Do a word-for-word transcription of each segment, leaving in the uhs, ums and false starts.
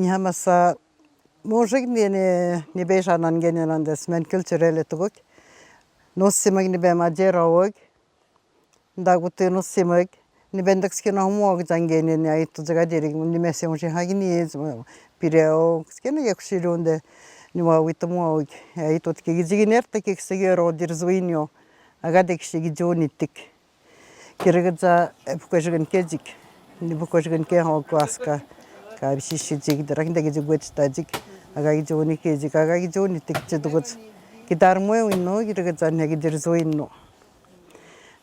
Hamasa, mošek ni, ni, ni beixa nan gene nan de Semaine culturelle tokok. Nosimak ni be majer awok. Nda kuti nosimak. Ni be nda kisikina homo awok zangene ni aito zega dirik. Ni mese onxe hagini, pire awok. Kisikina ke kusiru nde. Ni wa wito mo awok. Aito tiki zigi ner ta ke kisigi ro dir zuinio. Aga de kisigi zoni tik. Kiri gaza, e, buko jikin ke jik. Ni buko jikin ke ho kwaska. Ka bisi si jik, dara kinda ke jik gwet ta jik. Aga ki joni ke jik, aga ki joni tik jik dugut. Ki dar mo ino, kiri gaza ne ki dir zo ino.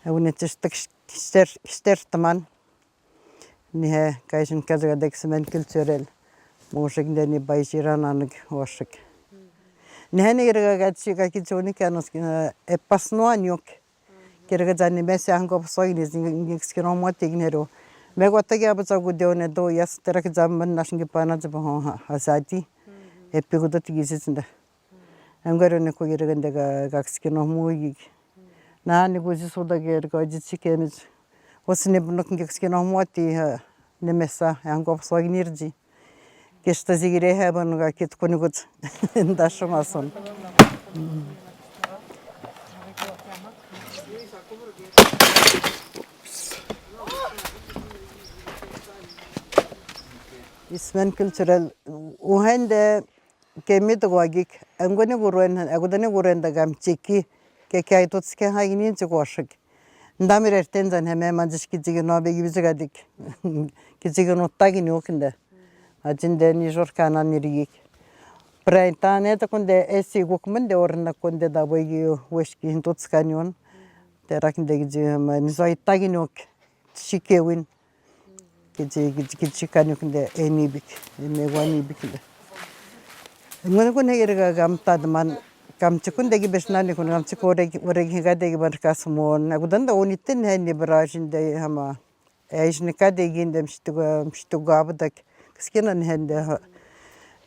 E, une tis tik ster, ster taman. Ni he, ka isin ka jaga dek Semaine culturelle. Mošek nde ni bai jira nanik ošek. Ni he ni kiri gaza jik, ka ki joni ke anos, e, e pas no aniok. Kiri gaza ni mese ango paso ini zing, zing, zing, zing, mo ti gin hero. Me go ta gi aba za gu de one do, yas tera ki za man nas ngi pana za ba ho ha, ha zati. E pi gu do ti gi zi zinda. Ango ro ne ko kiri gande ga, ga kisikina mo gi. Na ni gu zi so da ge ga zi si ke mi zi. O si ne bu no ki kisikina mo ti ha, ne mesa, ango paso ini zi. Kesta zigire he banu ga kit kuni gut. Nda shoma son. Semaine culturelle, o hende ke mi to go agik, ango ni guruen, aguda ni guruen da gam chiki, ke ke ai tot ske ha ini chiko shik. Nda mi rer ten zan heme manzis ki zigi no be gi biziga dik. Ki zigi no tagi ni okinde. Ajinde ni jor kana ni rigik. Prai tane ta kunde esi guk mende orna kunde da boy gi weski hin tot skanion. Te rakinde gi zigi ma ni zoi tagi ni ok. Shike win. Ki zigi, ki zigi, ki zigi kani kunde eni bik. Eni wani bik de. Ngun kun hegere ga gam tadman. Kam chikun de gi besna ni kun gam chiko regi, regi ga de gi ban kasmon. Agudan da oni ten heni brajin de hama. E, isnika de gin de mshtuga, mshtuga abdak. Kiskina ni hende ha.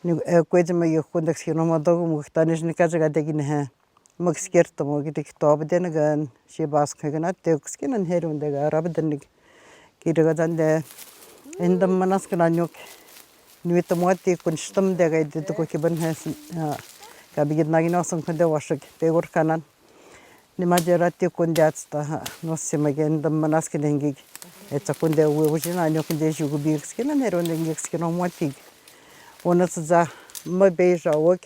Ni, e, kwezi ma yo kunda kiskina ma dogu mu ktani isnika zaga de gin ha. Mu kisker to mu gidi kito abden gan. Shi bas kagana te kiskina ni heru de ga rab de ni. Kiri ga zande. Endam manas kana nyok. Ni wita mo ti kun shtam de ga de to ko kiban ha. Ka bigid nagi no sun kunde washik. Pe gur kanan. Ni majera ti kunde atsta ha, no sima gen dam manas ki dengig. Etsa kunde we ujina nyo kunde jugu big skina nero dengig skina mo ti. Ona sa za ma beja wok.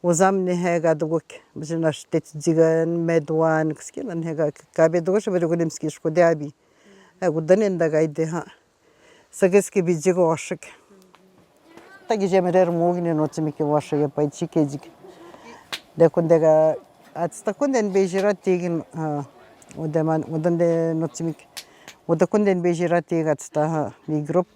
Uzam ni hega duguk. Bujina shtet zigan medwan skina hega kabe duguk shebe duguk nimski shkude abi. Agudan enda gaide ha. Sages ki bijig oshik. Ta gi jemerer mugni no timi ki oshik e pai chike jik. De kunde ga atsta kunde ni bejira tigin, ah, ude man, ude de no timi ki. Ude kunde ni bejira tig atsta ha, ni grup.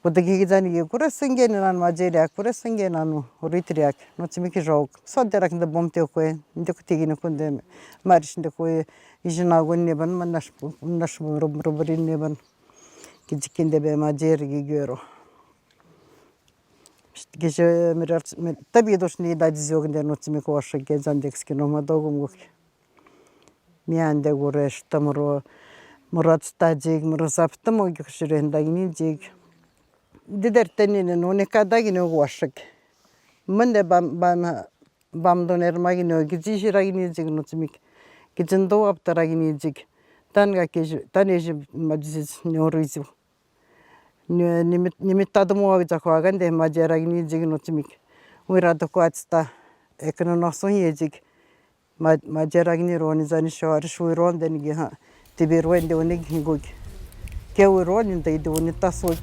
Ude gi zani gi kura senge nan majeri ak, kura senge nan uritriak, no timi ki jok. So de rak de bom te kwe, de ku tigin kunde marish de kwe, ijina gun ne ban, man nash, nash rub, rubrin ne ban. Ki jikin de be majer gi gero. Ki je mirar, mi, tabi dos ni da jizio ginde no timi ko washa ge zan de kiski no ma dogu muk. Mi ande gure shta muro, muro tsta jig, muro sap tamo gi kushire nda gini jig. Dider teni ne no ne ka da gini washa. Mende bam, bam, Bam doner magini o, ki jiji ragini jik no timi ki. Ki jindo apta ragini jik. Tan ga ki ji, tan e ji ma jiji nyo rizu. Ni, ni mi, ni mi tadu mo wa jako agande ma je ragini jik no timi ki. Wira doko atsta. E kano no so ye jik. Ma, ma je ragini ro ni zani sho ari shui ro den gi ha. Tibi ro ende wene gi hinguk. Ke wiro ni nda idi wene tasuk.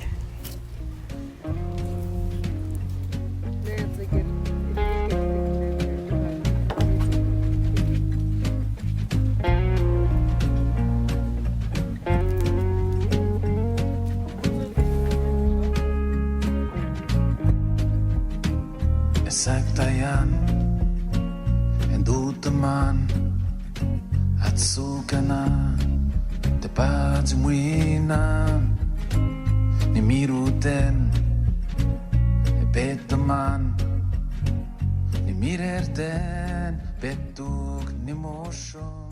Esak tayan, endu teman. Atsu kana te pajmuina. Ni miruten e peteman. Ni mirerten petuk ni moshon.